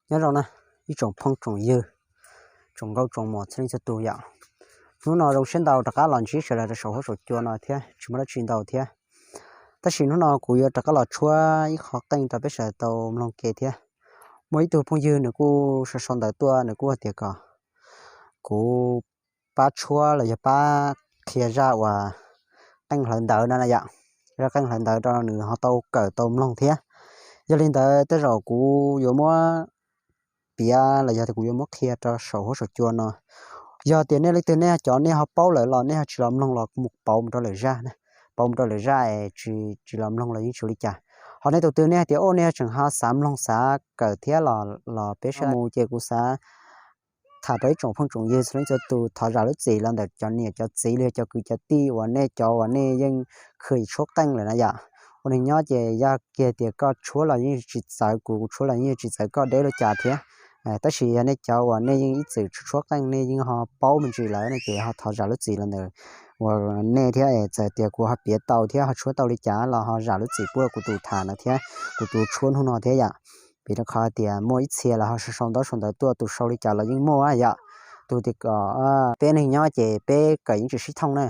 Nyob zoo na, ib tsoom phooj tsoom ywg, tsoom nkauj tsoom muam txhua leej txhua tus yom. Hnub no zoo siab ntau rov qab los ntsib sawv daws rau saum huab saum cua no thiab, tsis muaj dab tsi ntau thiab. Tab sis hnub no kuv yuav rov qab los tshuab ib qho qeej rau peb sawv daws tau mloog ke thiab. Muaj ib tug phooj ywg nws kuj sau sau ntawv tuaj, nws kuj hais tias kom kuv pab tshuab los yog pab qhia zaj uas qeej hlawv ntawv no na yom, zaj qeej hlawv ntawv rau nws ho tau kawm tau mloog thiab. Yog li ntawd tej zaum kuv yuav muab piav los yog tias kuv yuav muab qhia rau saum huab saum cua no. Yog tias nej leej twg nej cov nej ho paub lawm los nej ho tsis los mloog los mus pauv mus rau lawm zaj, pauv mus rau lawm zaj es tsis los mloog los yeej tsis ua li cas. Ho nej tus twg nej hais tias, o, nej tseem ho xav mloog xav kawm thiab los peb sib mus ces kuv xav tham rau ib tsoom phooj tsoom ywg txhua leej txhua tus thov zam lub txim los ntawm cov niam cov txiv los yog cov kwv cov tij uas nej cov uas nej yeej khwv tshuab qeej lawm na yom. Ua neeg nyob ces yog kiag tias koj tshuab los yeej tsis txawv kuv, kuv tshuab los yeej tsis txawv koj deb li cas thiab. Tab sis yog nej cov uas nej yeej ib txwm tshuab tshuab qeej nej yeej ho paub me ntsis lawm no ces ho thov zam lub txim los ntawm uas nej thiab. Txawm tias kuv ho piav tau thiab ho tshuab tau li cas los ho zam lub txim pub kuv tus tham no thiab, kuv tus tshuab hnub no thiab yom. Vim rau qhov tias muaj ib txhia los ho sau sau ntaub sau ntawv tuaj, tus sau li cas los yeej muaj yom. Tus tias kom peb neeg nyob ces peb kawm yeej tsis sib thooj na.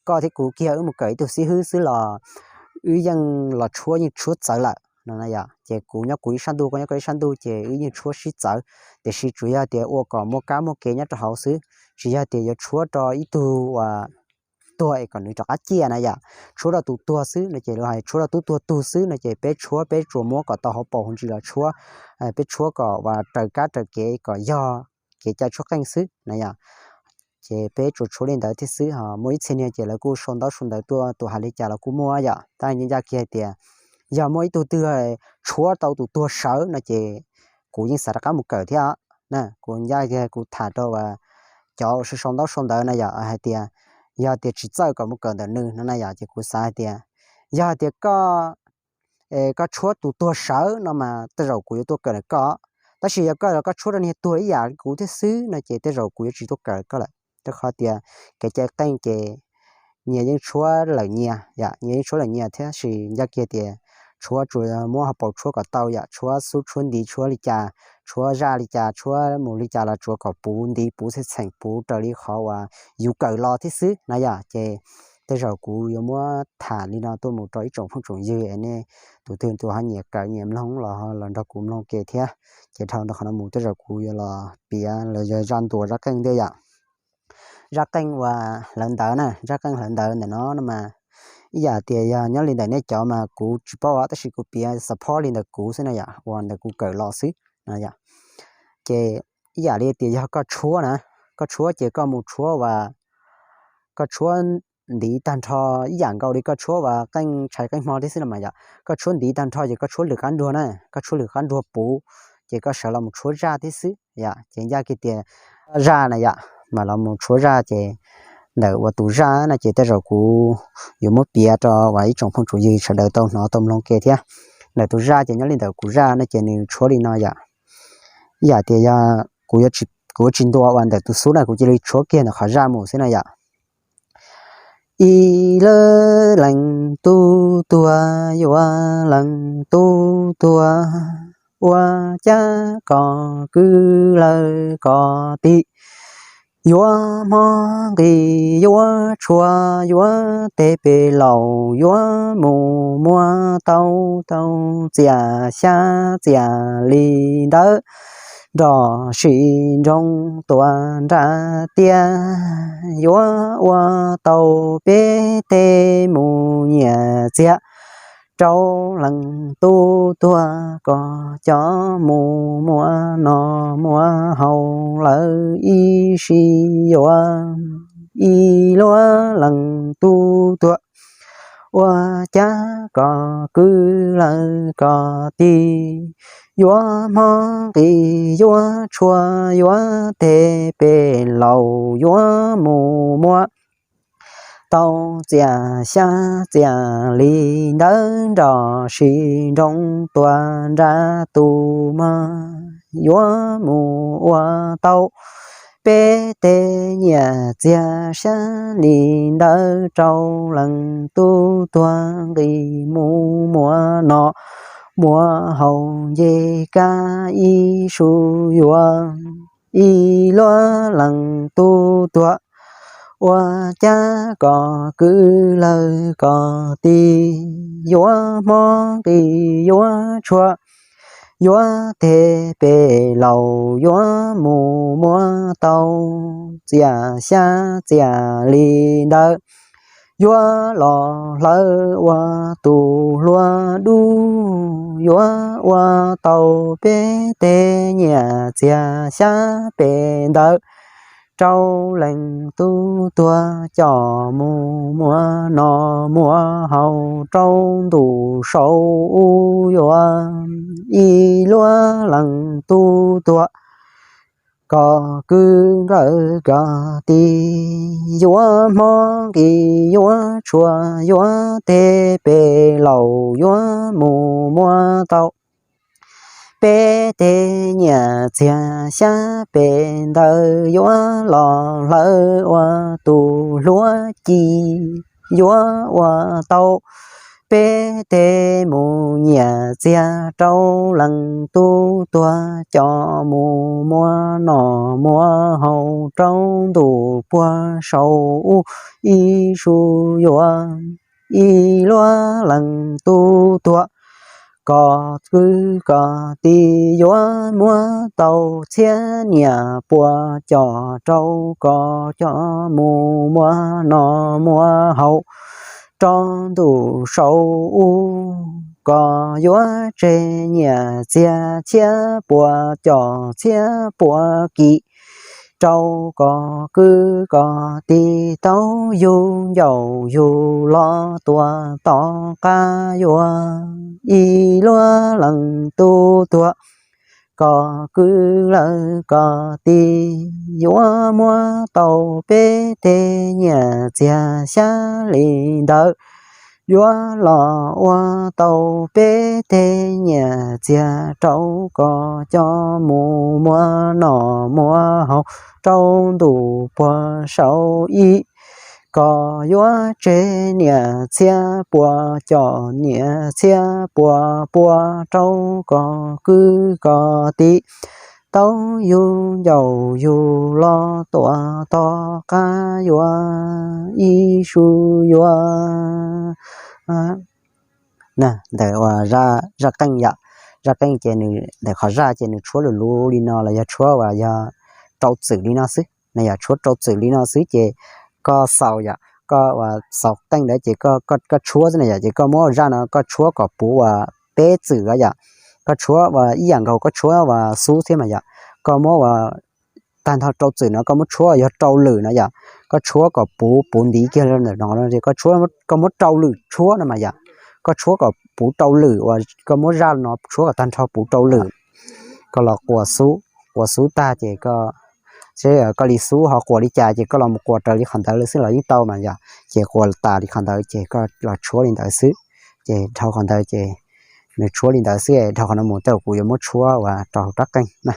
Koj thiab kuv kiag wb mus kawm ib tug xib hwb xwb los wb yeej los tshuab yeej tshuab txawv lawm no na yom. Ces kuv nyob kuv ib sab ntuj, koj nyob koj ib sab ntuj ces wb yeej tshuab sib txawv. Tiam sis tsuas yog tias ua kom muaj kab muaj kev nyob rau hauv xwb, tsis yog tias yuav tshuab rau ib tug uas tuag es kom nws rov qab ciaj na yom. Tshuab rau tus tuag xwb no ces lawv hais tshuab rau tub tuag tug xwb no ces peb tshuab peb tsuas muab kom tau hauv paus hauv ntsis los tshuab, peb tshuab kom uas raws kab raws kev kom yog kev cai tshuab qeej xwb na yom. Ces peb tsuas tshuab li ntawd thiab xwb. Ho muaj ib txhia niag ces lawv kuj sau ntaub sau ntawv tuaj, tus hais li cas los kuj muaj yom. Tab sis ncaj kiag tias yog muaj ib tug twg tshuab tau tus tuag sawv no ces kuv yeej xav rov qab mus kawm thiab na. Kuv ncaj kiag kuv tham rau cov uas sau sau ntaub sau ntawv na yom, hais tias yog tias tsis txawj kom mus kawm ntawm nws no na yom, ces kuv xav hais tias yog tias koj, koj tshuab tus tuag sawv no mas tej zaum kuv yuav tuaj kawm ntawm koj. Tab sis yog koj, koj tshuab rau niag tuag ib yam li kuv thiab xwb no ces tej zaum kuv yuav tsis tuaj kawm koj lawm. Rau qhov tias kev cai qeej ces nyias yeej tshuab lawm nyias yom, nyias yeej tshuab lawm nyias thiab. Tab sis ncaj kiag tias tshuab tsuas muab hauv paus tshuab kom tau yom, tshuab xub tshuab ntiv tshuab li cas, tshuab zaj li cas, tshuab mus li cas los tsuas kom puv ntiv puv txheej txheem puv raws li qhov uas yus kawm los thiab xwb na yom. Ces tej zaum kuv yuav muab tham li no tuaj mus rau ib tsoom phooj tsoom ywg es nej tus twg tus ho nyiam kawm nyiam mloog los los nrog kuv mloog ke thiab. Ces dhau ntawm qhov no mus tej zaum kuv yuav los piav los yog zaj ntuas zaj qeej thiab yom. Zaj qeej uas hlawv ntawv na, zaj qeej hlawv ntawv ntawm no no mas ib yam tias yog nyob li ntawm nej cov mas kuv tsis paub, tab sis kuv piav support li ntawm kuv xwb na yom, uas ntawm kuv kawm los xwb na yom. Ces ib yam li tias yog koj tshuab na, koj tshuab ces koj mus tshuab uas koj tshuab ntiv tag nrho ib yam nkaus li koj tshuab uas qeej tshais qeej hmo thiab xwb no mas yom. Koj tshuab ntiv tag nrho ces koj tshuab lwm qab nruag na, koj tshuab lwm qab nruag puv, ces koj sawv los mus tshuab zaj thiab xwb yom. Ces ncaj kiag tias zaj na yom, mas los mus tshuab zaj ces ntawm uas tus zaj no ces tej zaum kuv yuav muab piav rau uas ib tsoom phooj tsoom ywg sawv daws tau hnov tau mloog ke thiab. Ntawm tus zaj ces nyob li ntawm kuv zaj no ces nws tshuab li no yom. Ib yam tias yog kuv, kuv yuav tsis ntuas uas ntawm tus xub na, kuv cia li tshuab kiag ntawm qhov zaj mus xwb na yom. Ib lawv leej tub tuag yuav leej tub tuag, ua cas koj kwv lawm koj tig, yuav hmo nqis yuav tshuav yuav teg pem laus yuav mus muab tau tau txias xyab txias li ntawd nrog sis nroo tuaj nram tiaj, yuav ua tau peb teg mus nyiam txiag rau leej tub tuag, kom cov mus muab noj muab haus lawv ib sij yuav ib luag leej tub tuag. Ua cas koj kwv lawm koj tig, yuav hmo nqis yuav tshuav yuav teg pem laus yuav mus muab tau txias xyab txias li ntawd nrog sis nroo tuaj nram tus mog, yuav mus ua tau peb teg nyiam txiag xyab li ntawd rau leej tub tuag, nqis mus muab noj muab haus nce kab ib su yuav ib luag leej tub tuag. Ua cas koj kwv lawm koj tij, yuav hmoov nqis yuav tshua, yuav teg pem laus yuav mus muab tau txias xyab txias li ntawd, yuav los hlawv ua tus hluas dub, yuav ua tau peb teg nyias txiag xyab pem ntawd rau leej tub tuag coj mus muab noj muab haus rau ntuj saud ub yuav ib luag leej tub tuag. Koj kwv lawm koj tij, yuav hmoov nqis yuav tshua, yuav teg pem laus yuav mus muab tau peb teg nyias txiag xyab pem ntawd, yuav los hlawv ua tus hluas ci, yuav ua tau peb teg mus nyias txiag rau leej tub tuag coj mus muab noj muab haus rau ntuj puag saud ub ib su yuav ib luag leej tub tuag. Koj kwv koj tij, yuav muab tau txhiab niam puas coj rau koj coj mus muab noj muab haus rau ntuj saud ub. Koj yuav tseg nyias txiag txhiab puas coj txhiab puas kis rau koj kwv koj tij, tau yug ncauj yug lo tuaj tom qab yuav ib luag leej tub tuag. Koj kwv lawm koj tij, yuav muab tau peb teg nyias txiag xyab li ntawd, yuav los ua tau peb teg nyias txiag rau koj coj mus muab noj muab haus rau ntuj puag saud ib. Koj yuav tseg niam txhiab puas coj niam txhiab puas pua rau koj kwv koj tij, tau yug ncauj yug lo tuaj tom qab yuav ib su yuav. Ntawm uas zaj qeej yom, zaj qeej ces nws ntawm qhov zaj ces nws tshuab lus luv li no los yog tshuab uas yog rau txwm li no xwb na yom, tshuab rau txwm li no xwb ces koj xaus yom, koj uas xaus qeej ntawd ces koj tshuab xwb na yom, ces koj muab zaj no koj tshuab kom puv uas peb txwm yom, koj tshuab uas ib yam nkaus koj tshuab uas xub thiab mas yom, koj muab uas tag nrho rau txwm no koj muab tshuab yog rau lwm no yom, koj tshuab kom puv puv ntiv kiag ntawm no, koj muab rau lwm tshuab no mas yom, koj tshuab kom puv rau lwm uas koj muab zaj no tshuab kom tag nrho puv rau lwm, koj los quas xub, quas xub tag ces koj, seb koj li xub ho quas li cas ces koj los mus quas raws li qhov ntawd lawm xwb los yeej tau mas yom, ces quas tas li qhov ntawd ces koj los tshuab li ntawd xwb, ces dhau qhov ntawd ces nws tshuab li ntawd xwb, dhau qhov no mus tej zaum kuv yuav muab tshuab uas rau hauv rab qeej na.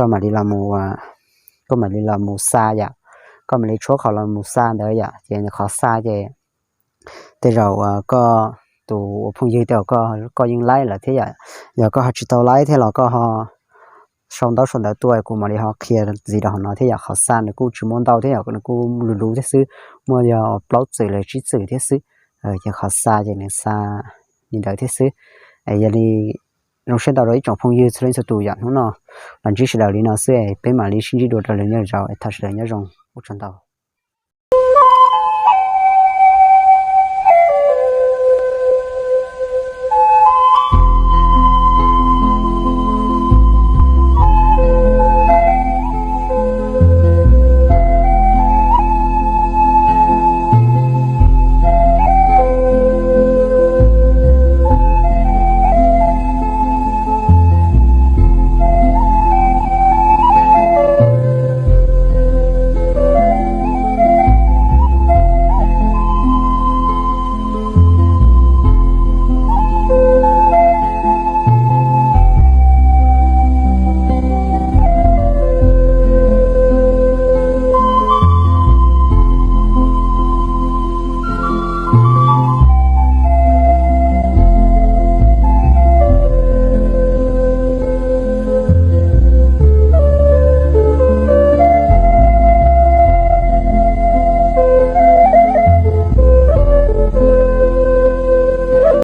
Koj mam li los mus, koj mam li los mus xa yom, koj mam li tshuab qhov los mus xa ntawd yom, ces qhov xa ces tej zaum koj tus ua phooj ywg tej zaum koj yeej laib lawm thiab yom, yog koj ho tsis tau laib thiab los koj ho sau ntaub sau ntawv tuaj kuv mam li ho qhia ntxiv rau hauv no thiab yom. Qhov xa nws kuj tsis muaj ntau thiab yom, nws kuj luv luv thiab xwb, muaj yog plaub txwm los tsib txwm thiab xwb. Ces qhov xa ces nws xa li ntawd thiab xwb. Yog li zoo siab ntau rau ib tsoom phooj ywg txhua leej txhua tus yom, hnub no los ntsib sawv daws li no xwb, peb mam li sib ntsib dua rau lwm zaj zaus, thov sawv daws nyob zoo, ua tsaug ntau.